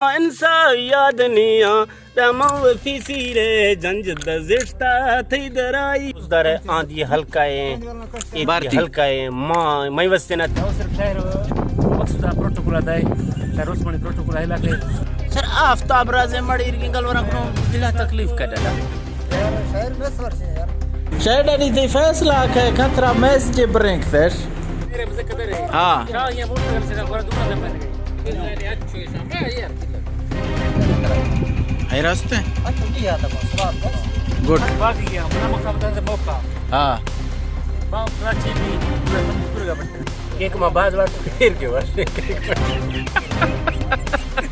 انسا یاد نیا دمو فیسی رے جنج دزشتا تھی درائی. دار آندی ہلکا ہے، بارتی ہلکا ہے، ما مئی وستے نہ. صرف شہر مقصود پروٹوکول دے، شہر عثمانی پروٹوکول علاقے. سر آفتاب رازے مڑی ارگی گل ورا کو دلا تکلیف کا ڈالا. شہر ڈنی تئی فیصلہ آکھے کھترا میس جے برینک تش. ہاں. ہے راستے؟ گڈ. ہاں. ایک ما باز وقت پھر کے ورشے.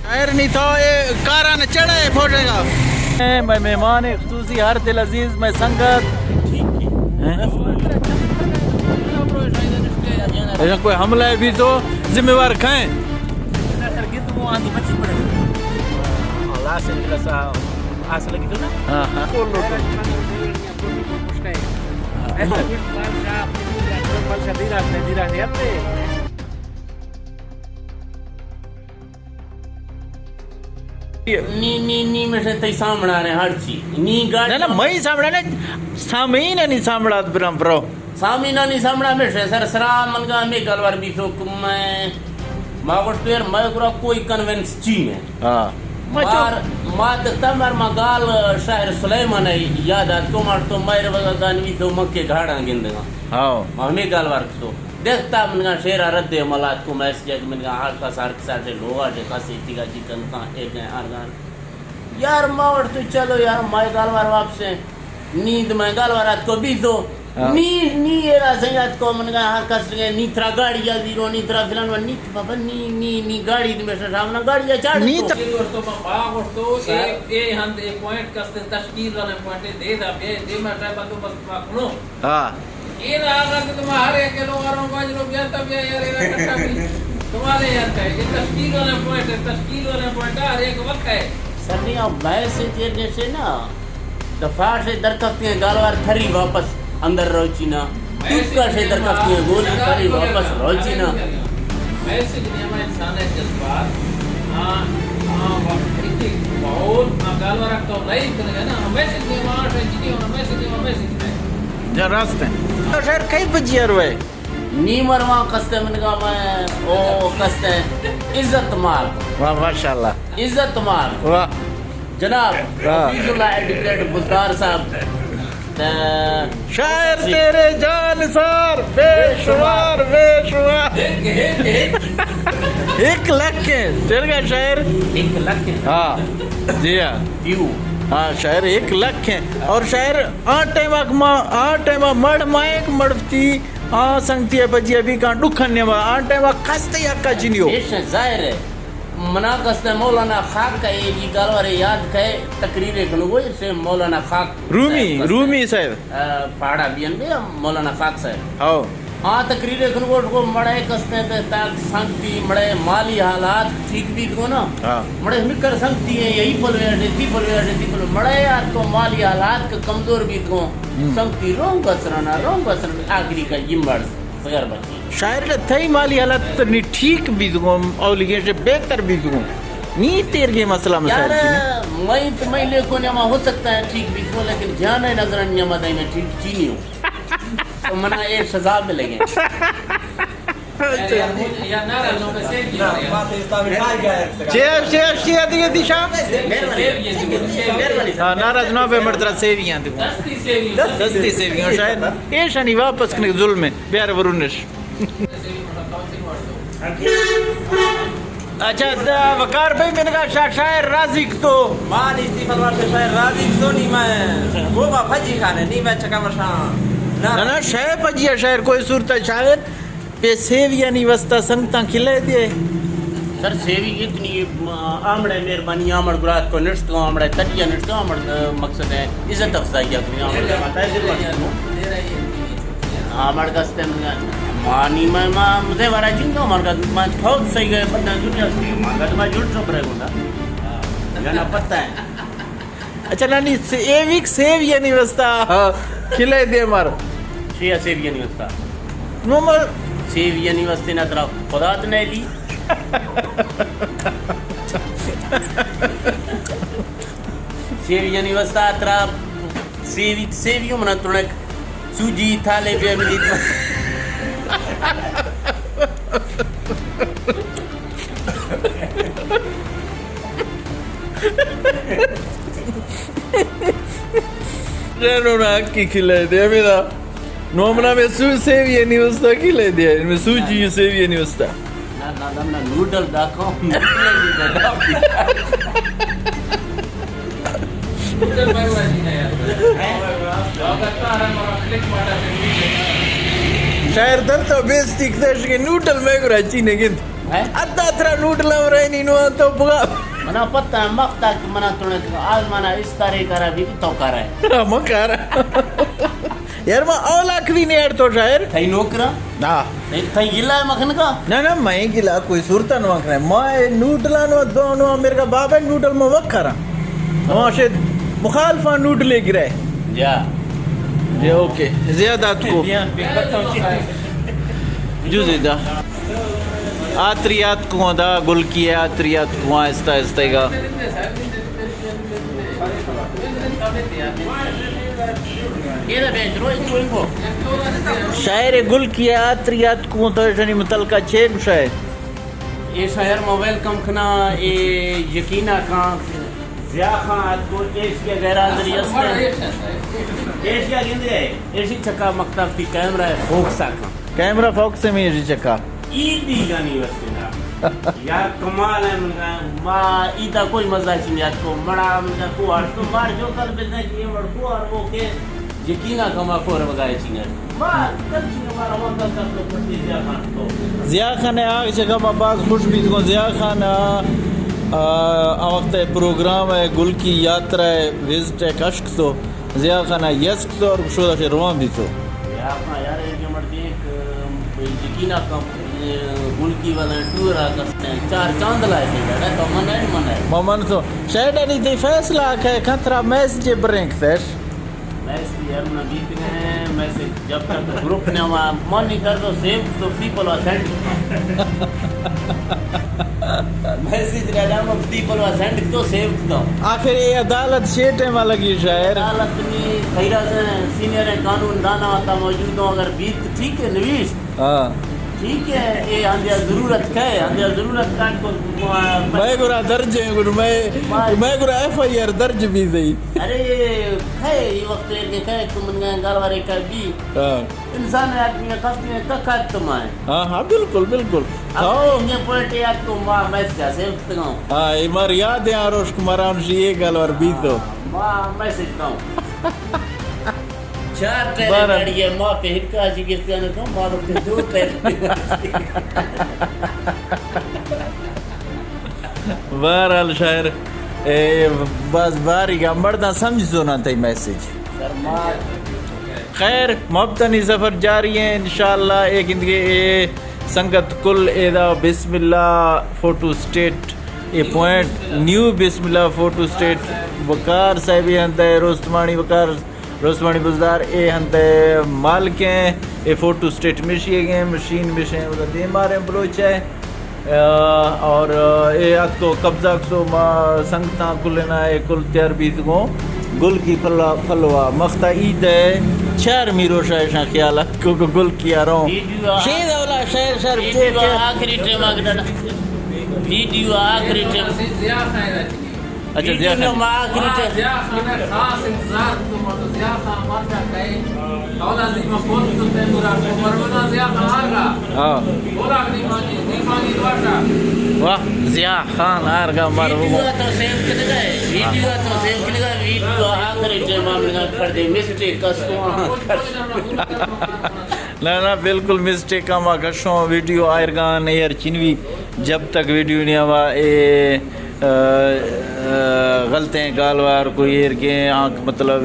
خیر نہیں تو اے کاراں چڑھے پھوڑے گا. اے میں مہمان خصوصی ہر دل عزیز میں سنگت. ہیں؟ ایسا کوئی حملہ ہے بھی تو ذمہ وار کھائیں. ہاں، ہاں. نی، نی، نی، میں سے تئی سامنا رہے ہر چی. نی گاڑی نہ، نہ، مئی سامنا نہ، سامعین نی سامنا برام برو. سامعین نی سامنا میں سے سر سرا من گا میں گلوار بھی سو کم میں. ما گوشت یار، میں گرا کوئی کنوینس چی میں. ہاں. مار، ما دکھتا مار ما گال شاعر سلیمان ہے یاد آت کو مار تو میر وگا گانوی تو مکے گھاڑاں گندگا. ہاں. ما ہمیں گال وار تو دکھتا منگا شعر رد ملات کو میس جگ منگا ہر کا سار کے ساٹے لوگا جے کا سیتی کا جی کن کا ایک گئے ہر گان. یار ما اور تو چلو یار، مائے گال وار واپس ہیں. نیند میں گال وار آت کو بیزو. ہاں. نی، نی، اے را سنگت کو من گا ہر کس گئے، نی ترا گاڑی یا زیرو، نی ترا فلان و نی بابا، نی، نی، نی گاڑی دی میں شام نا گاڑی یا چاڑ نی تو. تو ما با گوشتو، اے، اے ہند اے پوائنٹ کستے تشکیل والے پوائنٹ دے دا بے، دے میں ٹائم تو بس ما کھنو. ہاں. اے نا آگا تو ما ہر ایک کلو واروں کو اجرو بیا تا بیا یار، اے نا کٹا بھی. تمہارے یار کا ہے، یہ تشکیل والے پوائنٹ ہے، تشکیل والے پوائنٹ ہر ایک وقت ہے. سر نہیں، اب میں سے یہ جیسے نا، دفاع سے درکفتی ہیں، گالوار تھری واپس اندر روچی نا. ٹوکا سے درکفتی ہیں، گولی تھری واپس روچی نا. میسج نیما انسان ہے جذبات. ہاں، ہاں، وقت ایک ماحول، ہاں، گالوار تو نہیں کرے نا. میسج نیما آٹھ ہے، جنی ہونا میسج نیما میسج ہے. جا راست ہے. تو شہر کئی بجی روئے؟ نی مرواں کستے منگا میں، او کستے عزت مار. واہ، ماشاءاللہ. عزت مار. واہ. جناب، واہ. حفیظ اللہ ایڈوکیٹ گلدار صاحب. تے شاعر تیرے جان سار، بے شمار، بے شمار. ایک لکھ ہیں، تیرے کا شاعر؟ ایک لکھ ہیں. ہاں، جی ہاں. ویو. ہاں، شاعر ایک لکھ ہیں. اور شاعر آ ٹائم آک ما، آ ٹائم آ مڑ مائک مڑفتی، آ سنگتی ہے بجی ابھی کان ڈکھن نیما، آ ٹائم آ کستے حقا چنیو. ایش ظاہر ہے. منا کستے مولانا خاک کا یہ جی گالوارے یاد کئے تقریر کنگو، اسے مولانا خاک. رومی، صاحب. رومی صاحب. آ، پاڑا بی این بی، مولانا خاک صاحب. ہاؤ. آ تقریر کنگو، کو مڑے کستے تے تاک سنگتی، مڑے مالی حالات ٹھیک بیت کو نا. ہاں. مڑے ہمیں کر سنگتی ہیں، یہی پلوے اڈے، تی پلوے اڈے، تی پلوے. مڑے یار تو مالی حالات کا کمزور بیت کو. ہم. سنگتی رونگ اسرنا، رونگ اسرنا، آخری کا یہ مڑ سگر بچی. شاعر، تئی مالی حالت نی ٹھیک بیت گوں، اولیگیں سے بہتر بیت گوں. نی تیر گے مسئلہ مسائل یار، چی نے؟ مئی تو مئی لیکو نے ما ہو سکتا ہے ٹھیک بیت گوں، لیکن جانے نظر نہیں آمد ہے میں ٹھیک چی نہیں ہوں. تو منا اے سزا ملے گے. ہاں، ناراض نہ بے مڑ ترا سیویاں دیگوں. دستی سیویاں شاید. اے شانی واپس کنگ ظلم ہے. بیار ورونش. اچھا، دا وقار بھائی، من گا شا-، شاعر راضی کتو. ما نیستی فلوار سے شاعر راضی کتو نی میں. وہ با پھجی خانے نی میں چکا مشان. نہ، نہ، شاعر پھجی ہے، شاعر کوئی صورت ہے، شاعر پہ سیویانی واسطہ سنگتاں کھلے دے. سر، سیوی اتنی، آ، آمڑے مہربانی، آمڑ گرات کو نشت کو، آمڑے تٹیا نشت کو، آمڑ، آ، مقصد ہے عزت افزائی اپنی، آمڑ کا ماتا ہے، دل بخش کو. آمڑ دستے میں مانی میں، ما، مزے وارا جن کو، آمڑ کا، ما، تھوک صحیح گئے، پتہ دنیا کی، ما، کا تو ما جڑ سب رہے گا. جانا پتہ ہے. اچھا، نانی، سے-، اے ویک سیویانی واسطہ، ہاں، کھلے دے مر. شیا سیویانی واسطہ. نو مر. سیویانی واسطے نہ ترا خدا تو نہیں لی. سیوی یعنی واسطہ ترا سیوی، سیوی منا تنک سوجی تھالے بیا ملی۔ جانو نا کی کھلے دے میرا۔ نو منا میں سو سیوی یعنی واسطہ کھلے دے، میں سوجی سیوی یعنی واسطہ۔ نہ، نہ، نہ، نہ، نوڈل دا کھاؤں، نوڈل دی دا۔ شاعر در تو بیستی کتش کہ نوڈل میں گرا چینے گند۔ ہیں؟ ادا ترا نوڈل ہم رہنی نو تو بگا۔ منا پتہ ہے، مختا کہ منا تنے آزمانا اس طرح کرا بھی تو کرا ہے۔ ہاں، مکارا۔ یار، ما اولاک بھی نہیں اڑ تو شاعر۔ تئی نوکرا؟ نا۔ تئی، تئی گلا ہے مکھن کا؟ نہ، نہ، میں گلا کوئی صورت نہ مکھن ہے۔ ما نوڈلان و دونو میرے کا بابا نوڈل میں وقت کرا۔ ما شاید مخالفا نوڈلے گرے۔ جا۔ جی، اوکے۔ زیادہ اتکو۔ جو زیادہ۔ آتری اتکو دا گل کی ہے، آتری اتکو آہستہ آہستہ گا۔ شاعر گل کی آتری اتکو تو شنی متعلقہ چے گشائے؟ اے شاعر ما ویلکم کنا، اے یقینا کان ضیاء خان اتکو ایشیا غیر حاضری است۔ ایشیا گندے، ایشی چکا مکتب تی کیمرہ فوکس آ کان۔ کیمرہ فوکس میں ایشی چکا۔ ای دی گانی وسینا۔ یار کمال ہے من کا، ما ایدا کوئی مزہ چی نیاد کو، مڑا من کا کو ہر تو مار جو کل بزنس یہ مڑ کو اور وہ کے یقینا کما کو رب گائے چی نیاد۔ ما کل چی مارا وقت تک تو پتی ضیاء خان تو۔ ضیاء خان آگ جگہ ما باز خوش بیت کو، ضیاء خان آ، آ، آ وقت پروگرام ہے، گل کی یاترا ہے، وزٹ ہے، کشک تو۔ ضیاء خان ء یس کتو اور گشودہ چہ روان بیتو۔ ضیاء خان یار، اے کہ مردی ایک، اے، یقینا کم، اے، ملکی والنٹیئر آ کرتے ہیں، چار چاند لائے تھے، بیٹا، تو من ہے، من ہے۔ ما من تو، شاید انی تئی فیصلہ آ کہ کھن ترا میسج بریں کتش۔ میسج یار، نہ بیت گئے ہیں، میسج جب تک گروپ نے ہوا، من نہیں کر دو، سیو تو پیپل آ سینڈ۔ میسج ڈالا مفتی بلوا سینڈ تو سیو تو۔ آخر یہ عدالت شے ٹائم لگی شاعر۔ عدالت میں خیرہ سے سینئر ہیں، قانون دانا آتا موجود ہوں، اگر بیت ٹھیک ہے نویس۔ ہاں۔ ٹھیک ہے، یہ ہندیا ضرورت ہے، ہندیا ضرورت کا کو، میں گرا درج ہے، گرو میں، میں گرا ایف آئی آر درج بھی صحیح۔ ارے یہ ہے، یہ وقت ہے کہ ہے، تم من گال والے کر دی۔ ہاں۔ انسان آدمی کفتی ککت مائے۔ ہاں، ہاں، بالکل، بالکل۔ اب ہاں۔ یہ پوائنٹ یاد کو ما میسج سے اتکاؤں۔ ہاں، یہ مار یاد ہے، آروش کماران شی یہ گل اور بیتو۔ ہاں، ما میسج کاؤں۔ چار ٹائر بارہ۔ گاڑی ہے، ما پہ ہکا جی گرتے ہیں تو ما تو پہ دو ٹائر۔ بہرحال شاعر، اے، بس باری گا مرداں سمجھ تو نہ تئی میسج۔ خیر، محبتانی سفر جاری ہیں، انشاءاللہ۔ اے گندگے اے سنگت کل اے دا بسم اللہ فوٹو سٹیٹ، اے پوائنٹ نیو بسم اللہ فوٹو سٹیٹ، وقار صاحب اے ہنت ہے، روستمانی وقار، روستمانی بزدار اے ہنت ہے مالک ہیں، اے فوٹو سٹیٹ مشی گئے، مشین مشیں، ادا دیماریں بلوچ ہے۔ آ، اور، آ، اے اتکو قبضہ کتو ما سنگتاں کلنا اے کل تیار بیت گوں گل کی پھلا پھلوا مختا عید ہے چار میرو شاہ شاہ خیال اتکو کو گل کی آروں۔ ویڈیو آ-، شیر اولا شہر شہر ویڈیو چیک ہے۔ آخری ٹائم آ گڈا۔ ویڈیو آخری ٹائم۔ اچھا، ضیاء خان۔ ما آخری تے۔ ضیاء خان خاص انتظار تو مت ضیاء خان مت کا کہے۔ اولا دی ما فون تو تے پورا کو پرونا ضیاء خان آ گا۔ ہاں۔ پورا دی ما دی، دی ما دی دواشا۔ واہ، ضیاء خان آرگا مر ویڈیو تو سیو کنے گئے، ویڈیو تو سیو کنے گئے، ویڈیو آخری ٹائم ہم نہ کر دے، مسٹیک کسو۔ نہ، نہ، بالکل مسٹیک ہم آ کشوں، ویڈیو آئرگان ایر چنوی، جب تک ویڈیو نہیں آوا، اے آ، آ، غلطیں گالوار کوئی ایر گیں، آنکھ مطلب،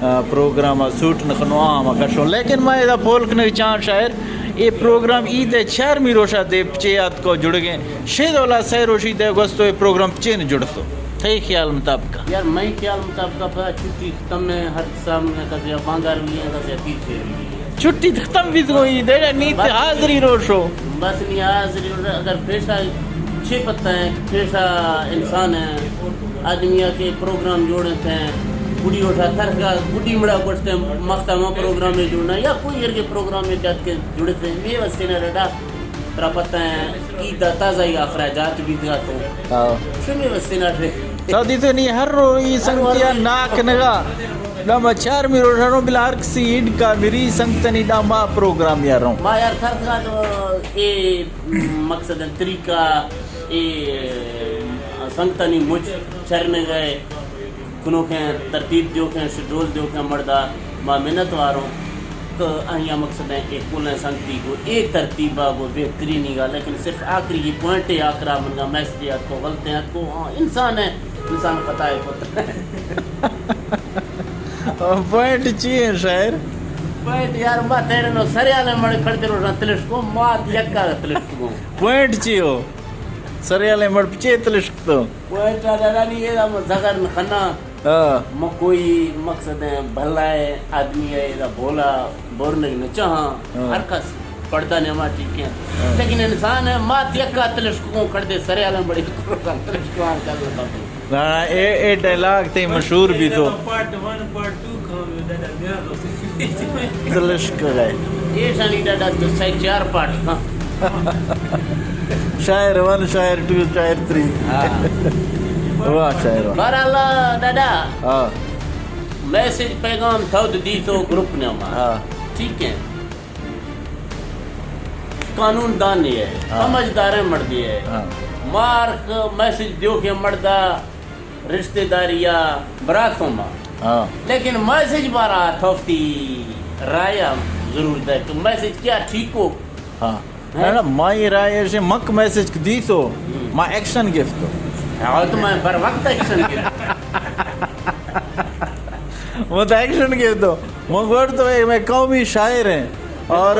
آ، پروگرام ء سوٹ نہ کنو، آ ہما کشو۔ لیکن ما ادا پول کنگ چاہاں شاعر، اے پروگرام عید ء چارمی روشا دے پچے آتکو جڑگیں۔ شے دولا سہ روشی دے گوستو اے پروگرام پچے نہ جڑتو؟ تئی خیال مطابق؟ یار، مئی خیال مطابق پدا چھٹی ختم ہے، ہر قسم نے کسے بانگار بھی ہے، کسے پیر پھیر بھی ہے۔ چھٹی ختم بیت گوں، عید ہے، نی تے حاضری روشو۔ بس نی حاضری روشو، اگر پیشہ چے پتہ ایں، پیشہ انسان ایں، آدمی ءَ کہ پروگرام جوڑ اِنت ایں، گڈی وشا ترکا گڈی مڑا گوشت ایں، مختا ما پروگرامے جوڑنا، یا کوئی ارگے پروگرامے جات کہ جوڑ اِنت ایں، مے وسے نہ ڈاڈا، ترا پتہ ایں، عید ءَ تازہ ئی اخراجات بیتگا تو۔ ہاں۔ شمے وسے نہ ڈے۔ سعودی تو نی ہر رو ای ہر سنگتیا رو۔ ناک نگا۔ نہ ما چارمی روشا رو بلا ہر کسی اینڈ کا میری سنگتنی نہ ما پروگرام یا رو۔ ما یار ترکا تو اے مقصد طریقہ اے سنگتانی مچ چرنگ ءِ کنوکیں ترتیب دیوکیں شڈول دیوکیں مڑدا ما منت واروں کہ آئی ءَ مقصد ایں کہ کلیں سنگتی گو اے ترتیب ءَ گو بہترینی گا، لیکن صرف آخری یہ پوائنٹ ءِ آخرا من گا میسج اتکو غلطیں اتکو، ہاں، انسان ایں، انسان خطا ءِ پتر ایں۔ پوائنٹ چی ایں شاعر؟ پوائنٹ یار ما تیرے نو سریالے مڑے کھڑتے روشاں تلشکو، ما یکا تلشکو۔ پوائنٹ چی ہو؟ سریالے مڑ پچے تلشک تو؟ پوائنٹ آ دادا نی اے دا زگر نہ کھنا۔ ہاں۔ ما کوئی مقصد ایں، بھلا ایں، آدمی ایں، ادا بولا بورنگ نہ چاہاں۔ ہاں۔ ہر کس پڑھتا نے ما ٹھیک ایں۔ ہاں۔ لیکن انسان ایں، ما یکا تلشکو کھڑتے سریالے مڑے تلشکو آن کر لگا۔ نہ، نہ، اے، اے ڈائلاگ تئی مشہور بیتو۔ پارٹ ون، پارٹ ٹو کھاں، ڈاڈا بیا۔ تلشک گئے۔ اے شانی ڈاڈا تو سہ چار پارٹ کھاں۔ شاعر ون، شاعر ٹو، شاعر تھری۔ ہاں۔ واہ، شاعر واہ۔ بہرحال، ڈاڈا۔ ہاں۔ میسج پیغام تھو دیتو گروپ نے ما۔ ہاں۔ ٹھیک ایں۔ قانون دان ایں، ہاں۔ سمجھداریں مڑدے ایں۔ ہاں۔ مارک میسج دیوکیں مڑدا رشتہ داری ءَ براتوں ما۔ ہاں۔ لیکن میسج بارا تھوفتی رائے ضرور دے کہ میسج کیا ٹھیک ہو۔ ہاں۔ ہیں؟ نہ، نہ، مائی رائے ایشے مک میسج دیتو، ہم۔ ما ایکشن گپتو۔ ہاں، تو میں بر وقت ایکشن گپتو۔ ما تو ایکشن گپتو۔ من گوشتو اے مئے قومی شاعر ایں۔ اور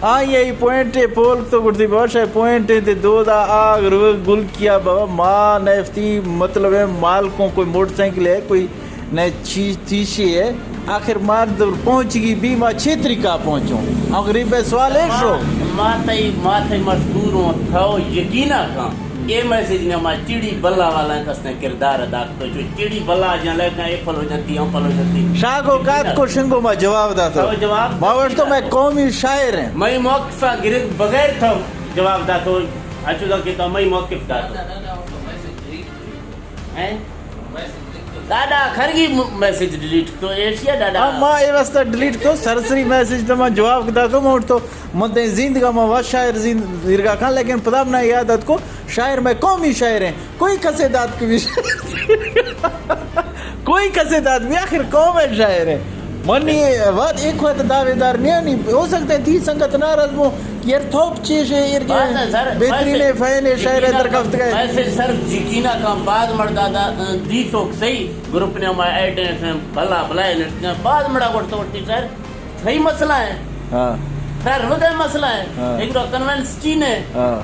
آئی ءَ پوائنٹ ءَ پول تو گڑتی بابا شاہ پوائنٹ ءَ تے دو دا آگ رو گل کیا بابا ما نیفتی مطلب ایں مالکوں کوئی موٹر سائیکل ایں کوئی نئے چیز تیشی ایں آخر مار دور پہنچ گی بی ما چھ طریقہ پہنچوں۔ اور غریب سوال ایں شو۔ ما تئی، ما تئی مشکور اوں تھو یقینا کھاں۔ اے میسج نے ما چڑی بلا والا کس نے کردار ادا کتو، چو چڑی بلا جن لے کھاں اے پھلو جنتی، ہم پھلو جنتی۔ شاگو کات کو شنگو ما جواب داتو۔ تو جواب ما وشتو میں قومی شاعر ایں۔ میں موقف گرگ بغیر تھو جواب داتو۔ اچو دا کہ تو میں موقف داتو۔ ہیں؟ ڈاڈا کھرگی م-، میسج ڈیلیٹ کتو ایشیا ڈاڈا۔ ہاں، ما اے واسطہ ڈیلیٹ کتو، سرسری میسج تو ما جواب داتو، ما اٹھتو من تئی زندگا ما وا شاعر زند زیرگا کھاں، لیکن پدا منا یاد اتکو شاعر میں قومی شاعر ایں، کوئی کسے دات کبھی کوئی کسے دات بھی آخر قوم ایں شاعر ایں۔ منی وات ایک وقت دعوے دار نہیں آنی، ہو سکتا ہے تھی سنگت ناراض ہو کہ یار تھوپ چیز ہے، یار بات ہے سر، بہترین ہے، فین ہے، شاعر ہے، درکفت گئے۔ ویسے سر یقینا کم بعد مردہ دا، دی سوک صحیح، گروپ نے ہمارے ایڈ ہیں، بھلا بھلا ہے، بعد مڑا گوڑ توڑتی سر۔ صحیح مسئلہ ہے۔ ہاں۔ ترا روگ ءِ مسئلہ ہے۔ ہاں۔ ایک رو کنوینس چین ہے۔ ہاں۔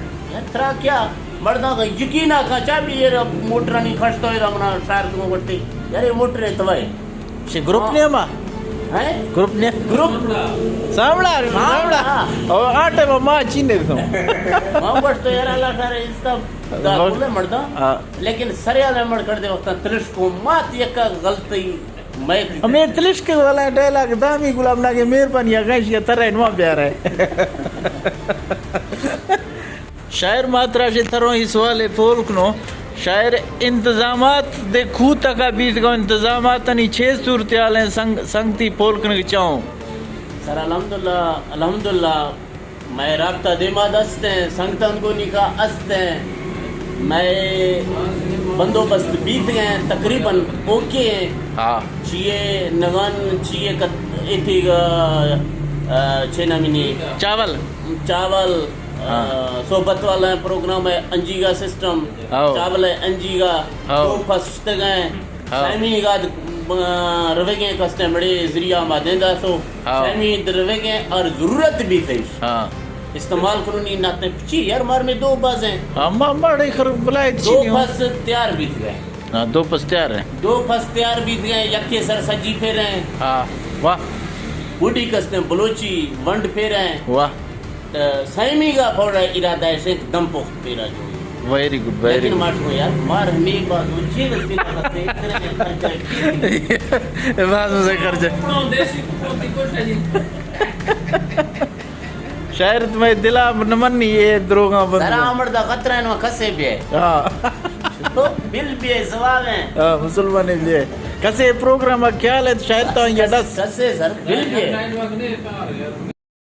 ترا کیا مرداں کا یقین آ کا چا بھی یہ موٹرانی کھشت ہوئے دا منا شہر کو کرتے۔ یار یہ موٹر ہے توائی۔ شے گروپ ہاں۔ نیم آ؟ ہیں؟ گروپ نیم؟ گروپ۔ سامڑا، سامڑا۔ سامڑا۔ او آٹے ما، ما چین ہے تو۔ ما گوشت تو یار اللہ سارے اس کا دا بس۔ کولے مرداں۔ ہاں۔ لیکن سریال مڑ کر دے وقت تلش کو مات یکا غلطی۔ ہمے تلشک والا ڈائلاگ دامی غلام ناگے مہربانی ءَ گش یا ترا انواع بیار ہے۔ شاعر ماترا شے تروں ہی سوال پول کنو۔ شاعر انتظامات دے کوتکا بیت گو انتظامات نی چھ صورتحال ہیں سنگ، سنگتی پول کنگ چاہوں۔ سر الحمدللہ، الحمدللہ۔ مئے رابطہ دیما دست ہیں، سنگتاں گونی کا است ہیں۔ مئے بندوبست بیت گئے ہیں، تقریباً اوکے ہیں۔ ہاں۔ چیئے نگن، چیئے کت-، ایتیگا، آ، چے نامی نی؟ چاول۔ چاول، آ، ہاں۔ صحبت والا پروگرام ہے، انجیگا سسٹم۔ ہاں۔ چاول ہے، انجیگا۔ ہاں۔ دو پس شتگ ہیں۔ ہاں۔ سیمی گاد، آ، روگیں کسٹمڑے ذریعہ ما دیندا سو۔ ہاں۔ سیمی دروگیں اور ضرورت بھی تھئی۔ ہاں۔ استعمال کنونی ناتے پچی یار مار میں دو بس ہیں۔ ہاں، ما، ماڑے خر بلائے چی دو نہیں ہو۔ پس تیار بیت گئے۔ ہاں، دو پس تیار ہیں۔ دو پس تیار بیت گئے، یکے سر سجی پھر ہیں۔ ہاں، واہ۔ بوڈی کستے بلوچی ونڈ پھر ہیں۔ واہ۔ تو سیمی کا پھوڑا ارادہ ہے شیخ دم پخت پھیرا جو۔ ویری گڈ، ویری لیکن گڈ۔ ماٹو یار، مار ہمیں بات ہو، جی بس بنا کرتے، اتنے میں خرچہ ہے۔ بس مجھے خرچہ۔ شاعر تمہیں دلا نہ منی، یہ دروغاں بند سرا کر۔ عمر دا خطرہ انو کسے بھی ہے۔ ہاں۔ تو بل بھی ہے، سوال ہے۔ ہاں، مسلمان بھی ہے۔ کسے پروگرام خیال ہے تو شاعر تو یہ دس۔ کسے سر، بل بھی ہے۔